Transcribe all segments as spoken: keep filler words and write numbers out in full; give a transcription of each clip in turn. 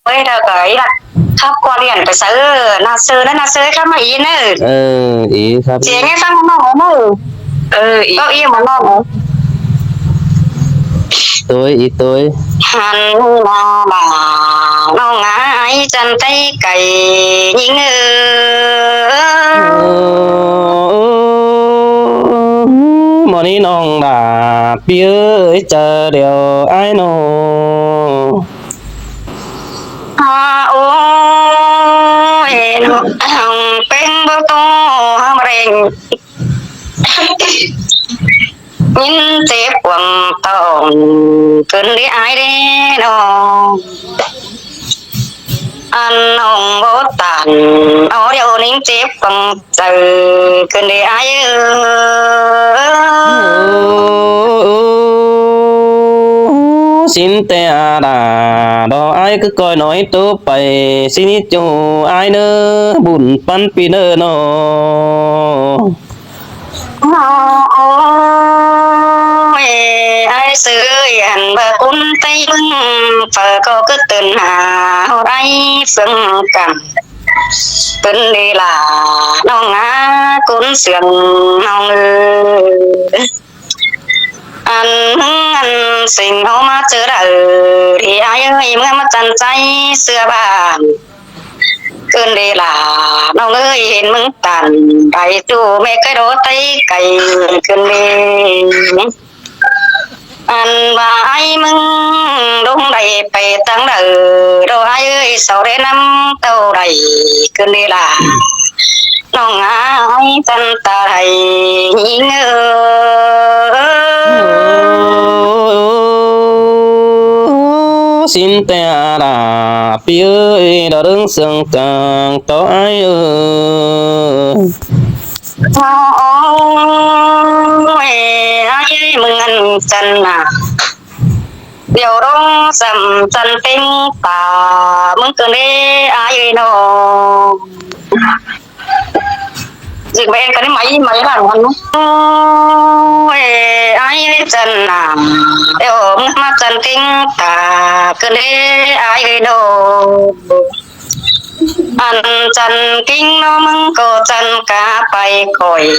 Ơi, đa cai lả khắp qua điện phải sớ, nả sớ, nả sớ khắp ꞌmá ꞌnị ꞌnớ. Ơ, ꞌnị khắp. Chia ꞌnhá ꞌphắng ꞌnọng ꞌnớ. Ơ, ꞌnị. Có ꞌnị ꞌmá ꞌnọng. Tôi, ꞌnị tôi. Hăn ꞌnọng ꞌnọng ải ꞌchăn ꞌTáy cay ꞌnhính ơ. Ơ, ꞌmá ꞌnị ꞌnọng đa ꞌpi ơi, chả điêu ải ꞌnọng. À, ôi, ꞌnọng ꞌpéng báu tô hăm rêng. ꞌNhính chếp quảng tỏng cơn đi ải đi ꞌnọng. Ăn ꞌnọng báu tản, ó điêu ꞌnhính chếp quảng Chau, ꞌcứn đi ải ơ. Sính ꞌtẹ đa, đó ải ꞌcứ ꞌcoi ꞌnọi ꞌtố pay, sính ꞌnị ꞌchu ải ꞌnớ, bun ꞌpắn ꞌpi ꞌnớ ꞌnọ. Ôi, ải sư ơi, ăn ꞌva ꞌcốn ꞌTáy ꞌmướng, phaư ꞌcọ ꞌcứ tứn hả, ꞌhọt ải phương cảm. Tứn đi lả ꞌnọng ꞌnớ, ꞌcốn sương ꞌnọng ơi. Ăn ꞌmướng ăn sính ꞌháu ꞌmá ꞌchớ đaư, đi ải ơi, ꞌmưa ꞌmá chăn ꞌchái ꞌsứa bản. ꞌCứn đi lả ꞌnọng ơi, hên ꞌmướng tản, đảy ꞌchu ꞌme ꞌcới đó ꞌTáy cay, ꞌcứn đi. Ăn ꞌva ải ꞌmướng đông đảy pay ꞌtáng đaư, đó ải ơi, sau đé ꞌnăm ꞌtau đảy, ꞌcứn đi lả ꞌnọng ải chăn ta đảy ꞌnhính ơ. Sính ꞌtẹ đa ꞌpi ơi, đó đương sương cang tó ải ơi. Ôi, ải ơi, ꞌmướng ăn chăn nả. Điêu đông săm chăn ꞌtếng ta, ꞌmướng ꞌcứn đi ải ơi ꞌnọ. Dịch bệnh cái máy, máy làm ăn. Ôi, ải ơi chăn nả. Điêu ꞌmướng ꞌmá chăn ꞌtếng ta, ꞌcứn đi ải ơi ꞌnọ. Ăn chăn ꞌkính ꞌnọ ꞌmướng ꞌcọ chăn cá pay khỏi.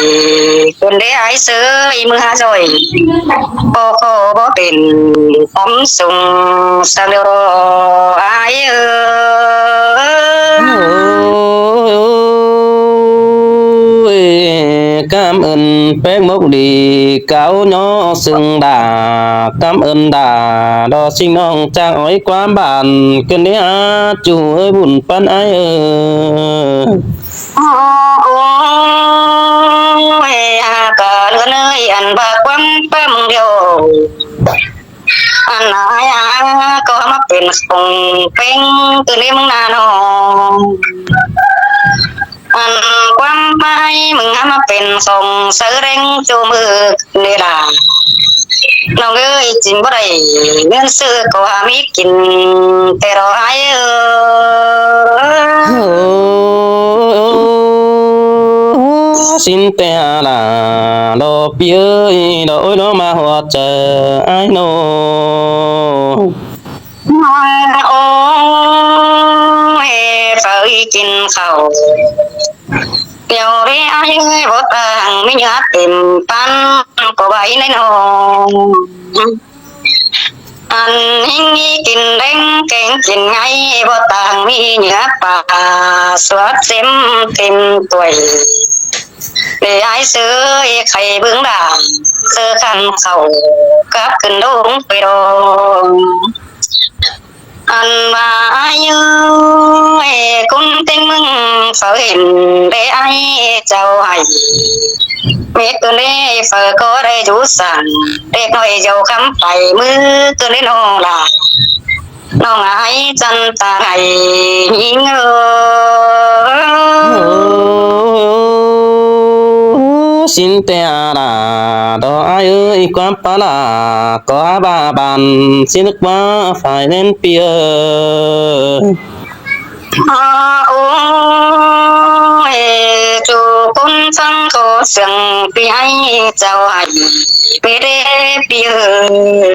ꞌCứn đi ải sư ꞌmưa ꞌhá rồi. Báu khổ báu pên tắm sung sang điêu đó ải ơi. Ôi, cảm ơn ꞌpéng mốc đi cáo nhó sưng đà, cảm ơn đà, đó sính ꞌnọng chang ói ꞌquám bản, ꞌcứn đi ải ꞌchu ơi, bun ꞌpắn ải ơi. Ôi, à, cả lứa nơi ăn ꞌva ꞌquám ꞌpá ꞌmướng điêu. Ăn ải à, ꞌcọ ꞌmá pên sông ꞌpéng ꞌcứn đi ꞌmướng nả ꞌnọ. Ăn ꞌquám ải ꞌmướng ꞌmá pên sông sáư đeng ꞌchu ꞌmự đi lả. ꞌNọng ơi, chính báu đảy, ꞌngớn sư ꞌcọ hả ꞌmí kin, ꞌtẹ đó ải ơ. Sính ꞌtẹ đa, đó ꞌpi ơi, đó ôi, đó ꞌmá ꞌhọt chơ ải ꞌnọ. Ôi, phaư kin khảu. Điêu đi ải ơi, báu tang ꞌmí nhớ tìm ꞌpắn, ꞌcọ bái ꞌnị ꞌnọ. Ăn ꞌhính kin đeng kéng kin ngay, báu tang ꞌmí nhớ pả, suốt chêm tìm tuổi. Đi ải sư ơi, khay bướng đả, sư khăn khảu, cắp kin đông quê đô. Ăn ꞌva ải ơi, ꞌcốn ꞌtếng ꞌmướng phaư hên, đi ải chau hảy. Mết ꞌcứn đi phaư ꞌcọ đảy dú săn, đi ꞌnọi dâu khắm pay ꞌmứ ꞌcứn đi ꞌnọng lả. ꞌNọng ải chăn ta đảy ꞌnhính ơ. Sính ꞌtẹ đa, đó ải ơi, ꞌquám ꞌpá lả, ꞌcọ hả ꞌva bản, sính ꞌnớ ꞌquá phải nên ꞌpi ơi. À, ôi, ꞌchu ꞌcốn ꞌphắng ꞌcọ sương ꞌpi ải chau hảy, ꞌpi đê ꞌpi ơi.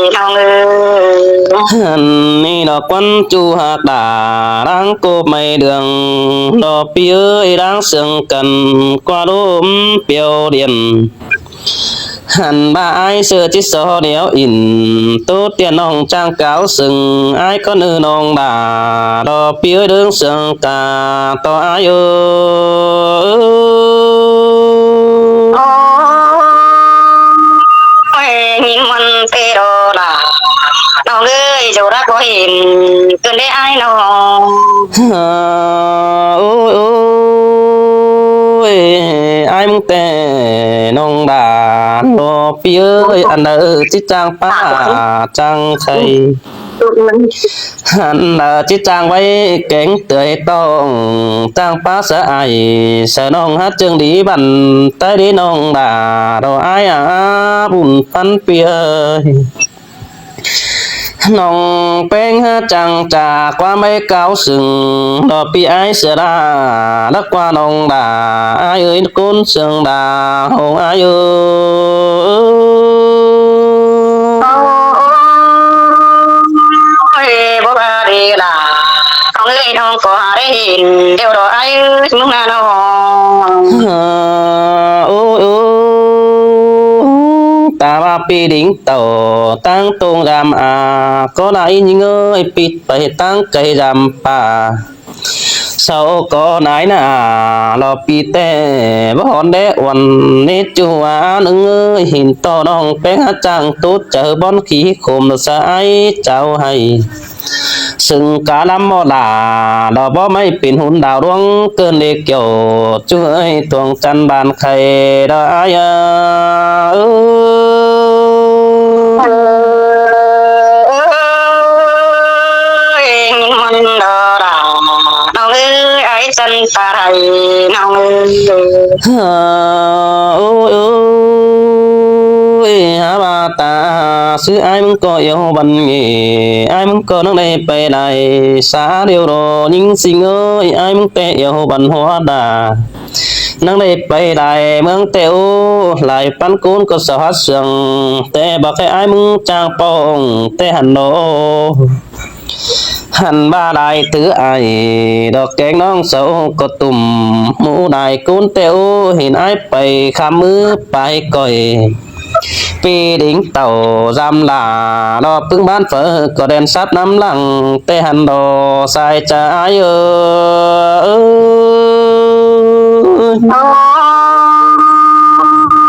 ꞌnọng ơi. Hẳn ꞌnị ꞌnọ ꞌquắn ꞌchu ꞌhặc đả, ꞌláng cốp ꞌmạy đường, ꞌnọ ꞌpi ơi, ꞌláng sương căn ꞌquá ꞌlốm piêu điện. Hẳn ꞌva ải ꞌsớ ꞌchí so điêu in, ꞌtố tiên ꞌnọng ꞌchang cáo sưng, ải ꞌcọ ꞌnư ꞌnọng đả, ꞌnọ ꞌpi ơi, ꞌlướng sương ca ꞌto ải ơi. Ôi, nhìn mơn tê đô đà, ꞌnọng ơi, dô đắc bó hên, ꞌcứn đé ải ꞌnọng. Ôi, ôi, ải ꞌmứng ꞌtẹ ꞌnọng đả, ꞌnọ ꞌpi ơi, ăn đaư ꞌchí ꞌchang pá ꞌchang khay. Ăn đaư ꞌchí ꞌchang ꞌvạy kéng tưới ꞌtong, ꞌchang pá sáư ải, sáư ꞌnọng hák ꞌchương đi băn, ꞌtái đi ꞌnọng đả, ꞌnọ ải a, bun ꞌphắn ꞌpi ơi. ꞌNọng ꞌpéng hák ꞌchang ꞌchạ ꞌquá ꞌmạy cáo sưng, ꞌnọ ꞌpi ải sia đa, đắc ꞌquá ꞌnọng đả, ải ơi, ꞌcốn sương đà, hông ải ơi. Ôi, bố ba đi là, ꞌnọng ơi, ꞌnọng có đé hên, điêu đỏ ải ơi, ꞌmứng ꞌna ꞌnọng. Ôi, ôi, ta ꞌva ꞌpi đính tảu ꞌtáng ꞌtông dăm a, ꞌcọ đảy ꞌnhính ơi, ꞌpi pay ꞌtáng cay dăm pà. Sau ꞌcọ nải nả, ꞌlọ ꞌpi ꞌtẹ báu hón đé uôn, ꞌnị ꞌchu a ꞌnưng ơi, hên ꞌto ꞌnọng ꞌpéng hák ꞌchang tút chaư bón khí khôm ꞌlọ sáư ải chảu hay. Sưng cá lắm ꞌmọ đả, ꞌlọ báu ꞌmạy pên hún đảo ꞌluống ꞌcợn đê kiẻo, ꞌchu ơi, tuông chăn bàn khay ꞌnọ ải a. Ôi, nhìn mơn đô đà, ꞌnọng ơi, ải chăn ta hay, ꞌnọng ơi. Ôi, ôi. Ơi, hả bà ta, sư ai mưng có yêu bắn nghỉ, ai mưng có nắng đây bay lại, xa điều đó, những sinh ơi, ai mưng té yêu bắn hoa đà. Nắng đây bay lại, mương té ô, lại bắn cún có sao hát sương, té bà cái ai mưng chàng pong, té hẳn đó. Hẳn ba đài thứ ai, đọc kén nong sầu có tùm, mũ đài cún té ô, hình ai bay khám mứ bay coi. Pi đính tàu giam là, đo pưng bán phở, có đèn sắt nắm lăng, té hẳn đó sai cha ai ơi.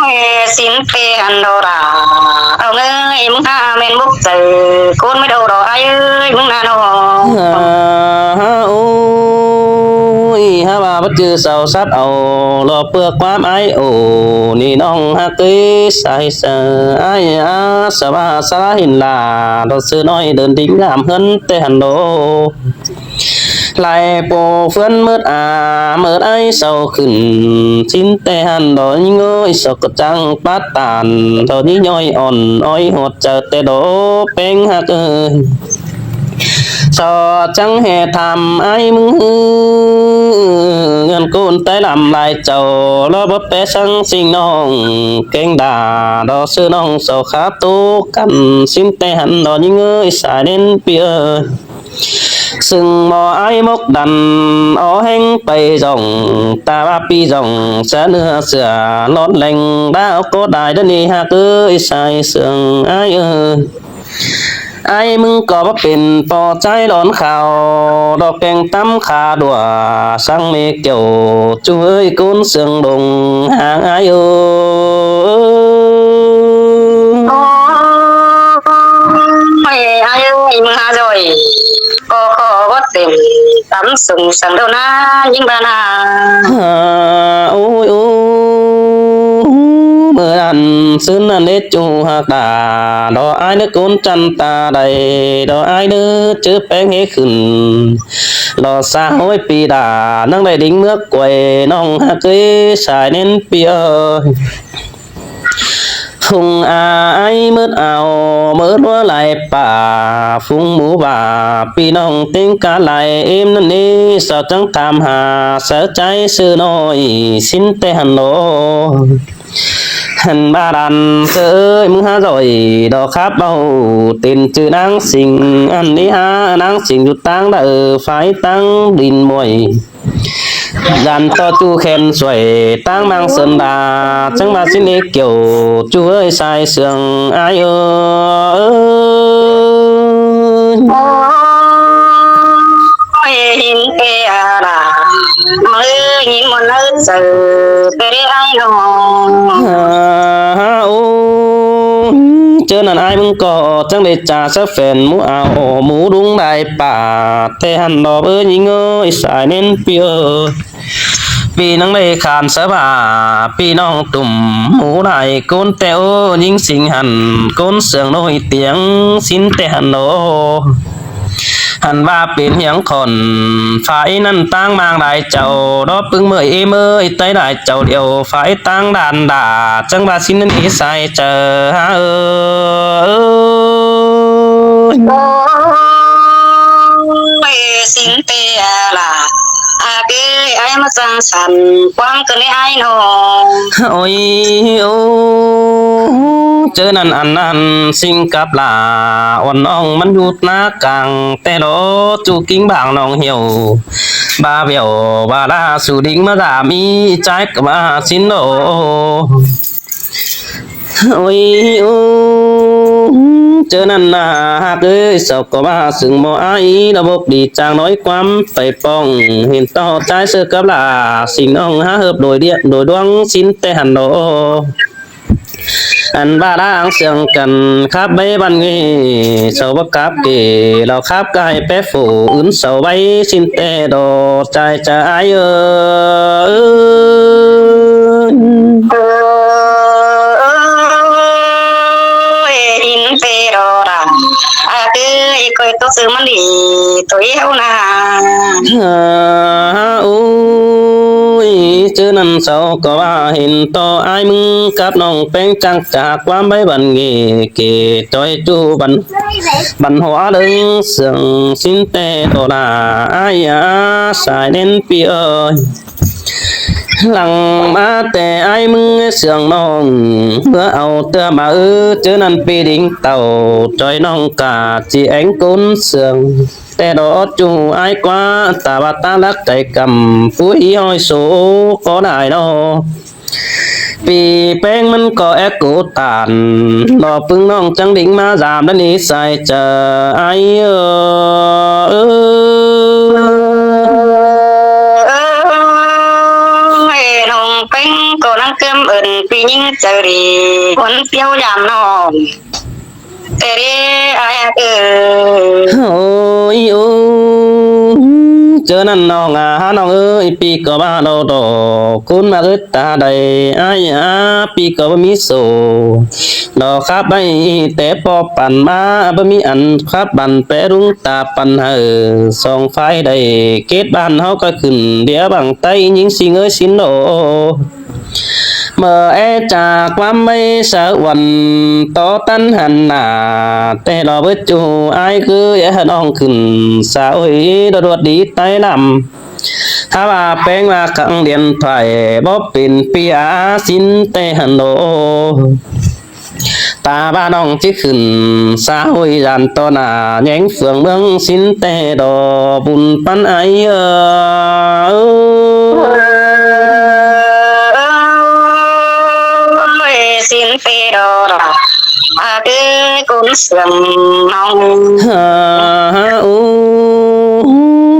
Ôi, xin phê ăn đồ đà. Ông ơi, mưng ha men bốc tử, cún mới đâu đó ai ơi, mưng ha nó. À, ha, ôi, ha, bà bất cứ sao sát ẩu, lo bưa quám ai ổ, ni nong ha, tưới sai sờ, ai, à, sa ba sa la hin là, đó sư nói đơn đính làm hơn tê hẳn đồ. Lai pô phướn mớt à, mớt ai sau khửn, xin tê hẳn đó, những ơi, sau có trăng bát tàn, đó, những nhoi òn, oi, hột chợ tê đó, peng hạc ơi. Sau trăng hè tham ai mưng hư, ngân côn tê làm lai chầu, lo bắp bé sang sinh nong, keng đà, đó, sư nong, sau khá tu căn, xin tê hẳn đó, những ơi, sai đến bia. Sưng mò ai mốc đàn, ó heng pay dòng, ta ba pi dòng, sa nưa sửa, lót lành, đã có đài, đất ni hạc ơi, sai sương, ai ơi. Ai mưng có bắp pin, po trái lón khao, đọc keng tắm khá đùa, sang mê kiểu, chú ơi, cún sương đồng, hàng ai ơi. Ôi, ai ơi, mưng ha rồi. Có khó gót tìm tắm sung sang đâu na, những bà na. À, ôi, ôi, mơ đàn sưn ăn đế chu hạc đà, đó ai nước cốn chăn ta đầy, đó ai nước chữ pé nghe khửn. Lo xa hối pi đà, năng đầy đính mước quầy, nong hạc ơi, sai nên pi ơi. Phung a ai mớt ao mớt lúa lai pả, phung mú và pi nong tính cá lai êm năn ni, sao trắng tham hà, sớ trái sư nội, xin tê hẳn nô. Hẳn ba đàn sơ ơi, mưng há rồi, đó khắp bao, tên chữ nắng sinh, ăn đi há, nắng sinh, dù tăng đỡ, phải tăng, đin muội. Dàn to chu khen xuể, táng mang sơn đà, trắng ba xin ế kiểu, chu ơi sai sương ai ơi. Ôi, hin tê à đà, mơ nhìn một nơi giờ, tê đê ai nọ. À, ha, ô, chớ năn ai mưng có, trắng đê trà sớ phèn, mũ áo, mũ đúng đai pả, tê hẳn đó bơ nhìn ơi, sai nên pi ơi. Pi năng đê khan sớ bà, pi nong tùm, mũ đai cốn teo, nhìn sinh hẳn, cốn sương nổi tiếng, xin tê hẳn đó. Hẳn ba pin hiếng khổn, phải năn táng mang đai chầu, đó pưng mời êm ơi, tây đai chầu điều, phải táng đàn đà, trắng ba xin năn ý sai chờ, ha ơi. Ôi, xin tê à là, à, kê, ai mà sang sẵn, quăng cơn ai nọ. Ôi, ô, chớ năn ăn năn, xin cặp là, ôn ong mắn yút ná căng, tê đó, chu kính bảng nong hiểu. Ba biểu, ba đa, su đính mà giảm ý, trái của ba xin đổ. Ôi, ô, chớ năn à, hạc ơi, sao có ba sừng mò ai, nó bốc đi chàng nói quắm, phải pong, hình to trái sơ cấp là, xin ông há hợp đổi điện, đổi đoán, xin tê hẳn đó. Ăn ba đang sương cần khắp bế văn nghỉ, sau bốc khắp kì, lào khắp cái pé phủ, ướn sau bay, xin tê đồ, trai cha ai ơi. Ôi, in tê đồ đà. À, tê, coi tốt sự mắn đi, tôi yêu nà. À, ôi, ꞌChớ ꞌnặn sau ꞌcọ ꞌva hên ꞌto ải ꞌmứng cắp ꞌnọng ꞌpéng chắng chả ꞌquám báy băn ꞌnị kể ꞌchoi ꞌchu băn, băn hua ꞌlớng sương sín ꞌtẹ ꞌto đa ải a sai ꞌnén ꞌpi ơi. Lăng ꞌmá ꞌtẹ ải ꞌmứng sương ꞌnọng, ꞌmưa au ꞌtưa ꞌmá ư, ꞌchớ ꞌnặn ꞌpi đin tảu ꞌchoi ꞌnọng cả ꞌchí ꞌéng ꞌcốn sương. ꞌTẹ đó ꞌchu ải ꞌquá, ta ꞌva ta lắc cai căm, púi ꞌhí ꞌhọi số ꞌcọ đảy đó. ꞌPi ꞌpéng ꞌmắn ꞌcọ é ꞌcọ tản, lo ꞌpứng ꞌnọng chắng đin ꞌmá dăm đá ꞌnị sai chaư ải ơ. Ơ, ꞌnọng ꞌpéng ꞌcọ ꞌnăng ꞌcứm ơn ꞌpi ꞌnhính chaư đi, ꞌcốn piếu dăm ꞌnọng. Ôi, ô, ꞌchớ ꞌnặn ꞌnọng a há ꞌnọng ơi, ꞌpi ꞌcọ ꞌva lo đó ꞌcốn ꞌmá ứt ta đảy ải a, ꞌpi ꞌcọ báu ꞌmí số. Lo khắp báy té ꞌpo păn ꞌmá, báu ꞌmí ăn khắp băn pé ꞌlung ta păn hảư song phái đảy kết bạn ꞌháu ꞌcọ khửn đĩa bang ꞌTáy ꞌnhính sính ơi sín lo. ꞌMưa é chả ꞌquám báy sa uôn tó tắn hăn nả, ꞌtẹ lo bớt ꞌchu ải ꞌcứ é hăn ong khửn sa ôi đột đột đi ꞌTáy lăm. Há ꞌva ꞌpéng ꞌva khăng điện thoại bóp pên ꞌpi a sín ꞌtẹ hăn lo. Ta ꞌva ꞌnọng ꞌchí khửn sa ôi dàn ꞌto nả ꞌnhéng phường ꞌmướng sín ꞌtẹ đó bun pắn ải ơ. Ôi, sín ꞌtẹ đó là à, cái ꞌcốn sương ꞌnọng. Hả, hả, ô,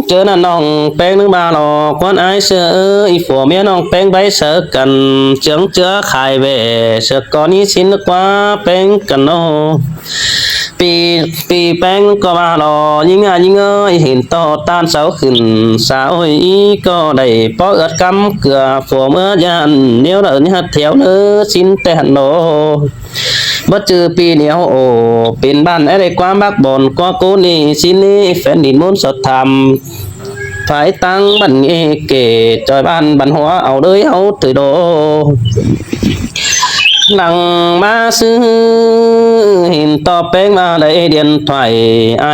ꞌchớ ꞌnặn ꞌnọng ꞌpéng ꞌnưng ꞌva lo ꞌquán ải ꞌsớ ơi, phua ꞌmía ꞌnọng ꞌpéng báy ꞌsớ căn, chướng chứa khai ꞌvẹ ꞌsớ ꞌcọ ꞌnị sín ꞌquá ꞌpéng căn ꞌnớ. ꞌPi, ꞌpi ꞌpéng ꞌcọ ꞌva lo ꞌnhính a ꞌnhính ơi, hên ꞌto ꞌtan sau khửn sa ôi ꞌcọ đảy ꞌpó ướt cắm cưa phua ꞌmứa dán ꞌnéo đaư ꞌnhá théo ꞌnớ sín ꞌtẹ hăn lo. Bớt ꞌchư ꞌpi ꞌnéo ổ pên bản é đảy ꞌquám bác bón ꞌquá ꞌcốn ꞌnị sín ꞌnị phén đin ꞌmôn sọt tham. Phái ꞌtáng băn ꞌnị kể ꞌchoi bản băn hua au đới ꞌháu tui đô. Lăng ꞌmá ꞌsứ hên ꞌto ꞌpéng ꞌmá đảy điện thoại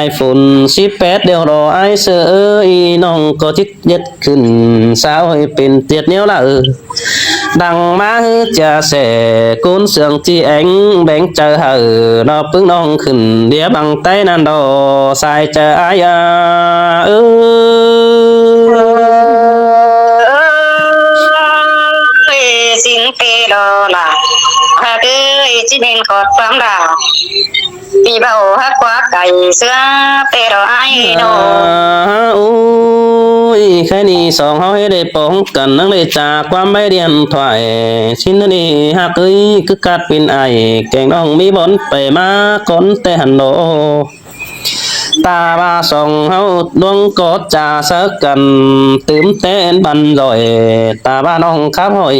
iPhone síp pét đeo đó ải ꞌsớ ơi, ꞌnọng ꞌcọ chít ꞌdệt khửn sa ôi pên ꞌdệt ꞌnéo đaư. Đăng ꞌmá ꞌhứ chia sẻ ꞌcốn sương ꞌchí ꞌéng béng chaư hảư lo ꞌpứng ꞌnọng khửn đĩa bang ꞌTáy ꞌnặn đó sai chaư ải a ơ. Ôi, sín ꞌtẹ đó là à, cái ꞌchí nên có ꞌquám đà. ꞌPi báu hắc ꞌquá cay ꞌsứa ꞌtẹ đó ải đó. À, ôi, khái ꞌnị song ꞌháu ꞌhế đảy póng căn ꞌnăng đảy chả ꞌquám báy điện thoại. Sín ꞌnị hắc ơi, cứ cát pên ải keng ꞌnọng ꞌmí bón pay ꞌmá cón ꞌtẹ hăn đó. Ta ꞌva song ꞌháu ꞌluống ꞌcọ chả ꞌsớ căn tứm ꞌtẹ băn ꞌdội. Ta ꞌva ꞌnọng khắp ꞌhọi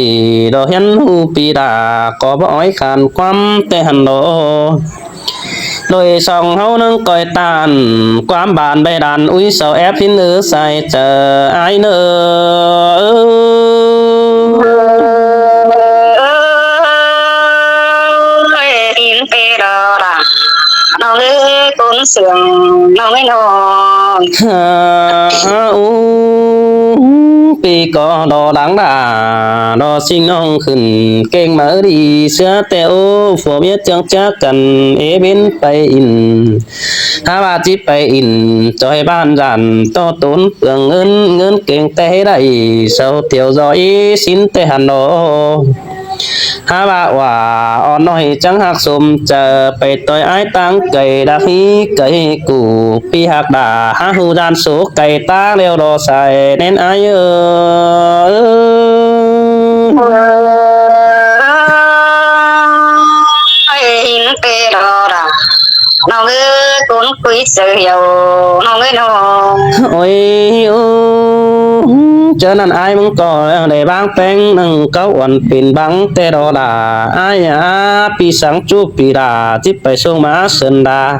đó hiến ꞌhụ ꞌpi đa ꞌcọ báu ói khan ꞌquám ꞌtẹ hăn đó. Đôi song ꞌháu ꞌnưng ꞌcoi ꞌtan ꞌquám bản báy đan ui sau ép hín ư sai chaư ải ꞌnớ. Ôi, tin ꞌtẹ đó là ꞌnọng ơi, ꞌcốn sương ꞌnọng ơi ꞌnọng. Hả, ú, ꞌpi ꞌcọ lo lắng đa, lo sính ꞌnọng khửn keng máư đi ꞌsứa ꞌtẹ ố, phua ꞌmía ꞌchương ꞌchá căn ế bến pay in. Há ꞌva ꞌchí pay in ꞌchoi bản dản ꞌto tốn pương ꞌngớn, ꞌngớn keng ꞌtẹ đảy sau thiêu doi sính ꞌtẹ hăn lo. Há ꞌva ꞌwa ón ꞌnọi chắng ꞌhặc sôm chaư pay ꞌtoi ải ꞌtáng cay đa hí cay củ ꞌpi ꞌhặc đa há ꞌhụ dản số cay ꞌtáng ꞌlẹo lo sai ꞌnén ải ơ. Ôi, hín ꞌtẹ đó đa. ꞌNọng ơi, ꞌcốn ꞌquí chaư hiêu ꞌnọng ơi ꞌnọng. Ôi, ú, ꞌchớ ꞌnặn ải ꞌmứng ꞌcọ đảy báng peng ꞌnưng cáu uôn pên bang ꞌtẹ đó đa. Ải a, ꞌpi sắng ꞌchu ꞌpi đa, ꞌchí pay sung ꞌmá sơn đa.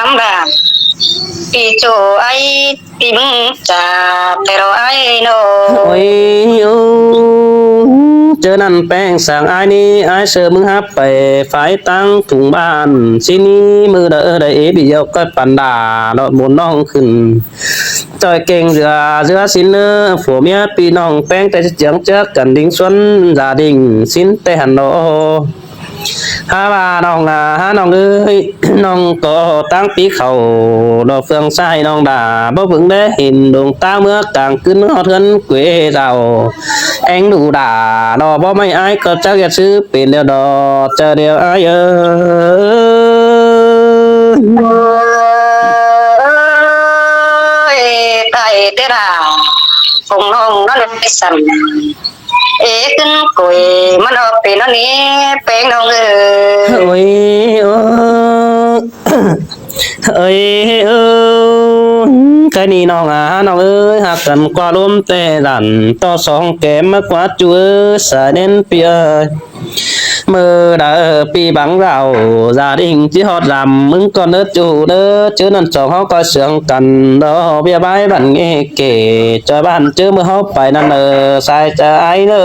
ꞌquám đả. ꞌPi ꞌchọ ai ꞌpi ꞌmứng chả ꞌtẹ lo ai ꞌnớ. Ôi, ô, ꞌchớ ꞌnặn ꞌpéng săng ai ꞌnị, ai ꞌsớ ꞌmứng hák pay phái ꞌtáng phung ꞌván. ꞌSịn ꞌnị ꞌmự đaư đaư ꞌpi ꞌdệt ꞌcọ păn đả ꞌnọ ꞌmuôn ꞌnọng khửn. ꞌCoi ꞌkeng ꞌdứa, ꞌdứa ꞌsịn ꞌnớ, phua ꞌmía ꞌpi ꞌnọng ꞌpéng ꞌtẹ ꞌchương ꞌchớ căn đinh suôn gia đình ꞌsịn ꞌtẹ hẳn ꞌnớ. Hák ꞌva ꞌnọng à, hák ꞌnọng ơi, ꞌnọng ꞌcọ ꞌtáng ꞌpi khảu ꞌnọ phương sai ꞌnọng đả, báu ꞌpứng đé hên đông ꞌtáng ꞌmứa cang ꞌcứn ꞌhọt ꞌhướn quê dao. Éng đu đả ꞌnọ báu ꞌmạy ai ꞌcọ chắc ꞌdệt ꞌsứ pên điêu đỏ, ꞌchớ điêu ai ơi. Ôi, tai té đả. Phung ꞌnọng ꞌnặn săng. Ê, ꞌcứn quê ꞌmắn ꞌnọ pên ꞌnọ ꞌnị, ꞌpéng ꞌnọng ơi. Ôi, ô. Ơi, ơ, cái ꞌnị ꞌnọng à, ꞌnọng ơi, hák căn ꞌquá ꞌlốm ꞌtẹ dản, ꞌto song kém ꞌmá ꞌquá ꞌchu ơi, sai ꞌnén ꞌpi ơi. ꞌMự đaư ꞌpi báng dao, gia đình ꞌchí ꞌhọt dăm, ꞌmứng ꞌcọ ꞌnớ ꞌchu ꞌnớ, ꞌchớ ꞌnặn song ꞌháu ꞌcoi sương căn, đó, ꞌviạk bái bản nghe kể, ꞌchoi bản ꞌchớ ꞌmự ꞌháu pay ꞌnặn ꞌnớ, sai ꞌchớ ai ꞌnớ.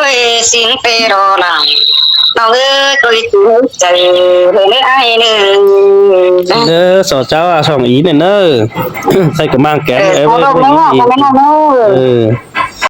Ôi, xin phép đó là nó ơi, tôi cứ chạy về với ai nữa. Ơ, sổ cháu à, sổ ý này nữa. Thầy của mang kén. Ơ, ơ, có ơ, đâu ơ, mà, ý. Có cái nào đâu. Ừ.